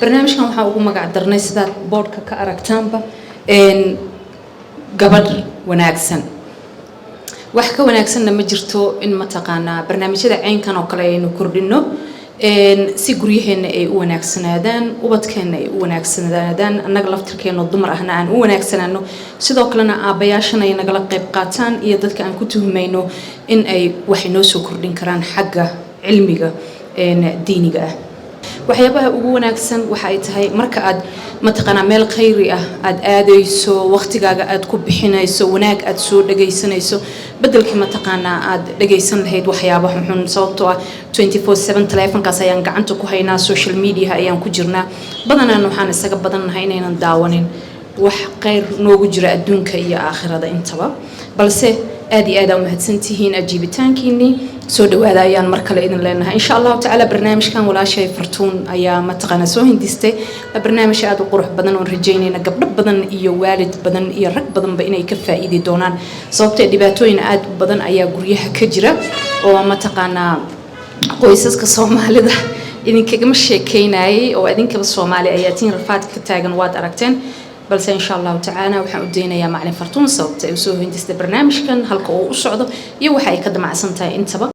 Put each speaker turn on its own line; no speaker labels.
Barnaamijkan waxaan ugu magac darnay, sidaad boodhka ka aragtaanba, gabadh wanaagsan. Wax ka wanaagsanna ma jirto in mataqaanaa barnaamijyada caynkan oo kale aynu kordhino, si guryaheenna ay u wanaagsanaadaan, ubadkeenna ay u wanaagsanaadaan, annaga laftirkeenno dumar ahna aan u wanaagsanaano. Sidoo kalena aabbayaashana ay nagala qayb qaataan iyo dadka aan ku tuhmayno in ay wax inoo soo kordhin karaan xagga cilmiga diiniga ah. Waxyaabaha ugu wanaagsan waxa ay tahay marka aad mataqaanaa meel khayri ah aad aadayso, waqtigaaga aad ku bixinayso, wanaag aad soo dhagaysanayso, bedelkii mataqaanaa aad dhagaysan lahayd waxyaaba xunxun, sababtoo ah 24/7 taleefankaas ayaan gacanta ku haynaa, social media ayaan ku jirnaa. Badanaan waxaan isaga badannahay inaynan daawanin wax khayr noogu jira adduunka iyo aakhirada intaba. Balse aad iyo aad aa umahadsantihiin ajiibitaankiinii. Soo dhawaada ayaan mar kale idin leenahay. Insha Allahu tacaala, barnaamijkan walaashay Fartuun ayaa mataqaanaa soo hindistay. Waa barnaamij aad u qurux badan oon rajaynayna gabdho badan iyo waalid badan iyo rag badanba inay ka faa'iidi doonaan, sababtee dhibaatooyin aad u badan ayaa guryaha ka jira oo mataqaanaa qoysaska Soomaalida idinkagama sheekeynayay, oo idinkaba Soomaali ayaa tiin, rafaadka ka taagan waad aragteen. Balse insha Allahu tacaala waxaan u daynayaa macalin Fartuun sababta ay usoo hindistay barnaamijkan, halka uu u socdo iyo waxa ay ka damacsan tahay intaba.